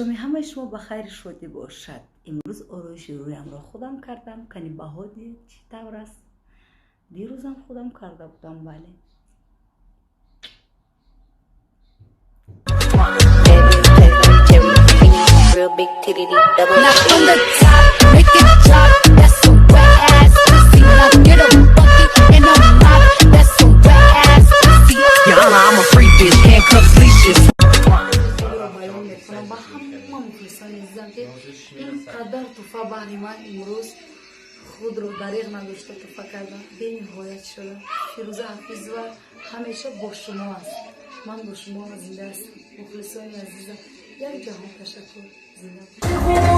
Шоми ҳамаи шумо ба хайри шодӣ бошад. Имрӯз ороиши рӯямро худам кардам. Кани баҳо диҳед, чӣ тавр аст? Дирӯзам худам карда будам, бале. Now from the top, make it drop. That's some wet ass pussy. Now get a bucket and a mop. That's some wet ass pussy. Your Honor, I'm a free bitch, handcuffs, leashes. Худро баён мекунам ба ҳама мухлисони азизам, ки ин қадар туҳфа баҳри ман имрӯз худро дариғ надошта туҳфа кардам. Бениҳоят шудам. Фирӯза Ҳафизова ҳамеша бо шумо аст. Ман бо шумо зинда ҳастам. Мухлисони азизам, як ҷаҳон ташаккур. Зинда бошед.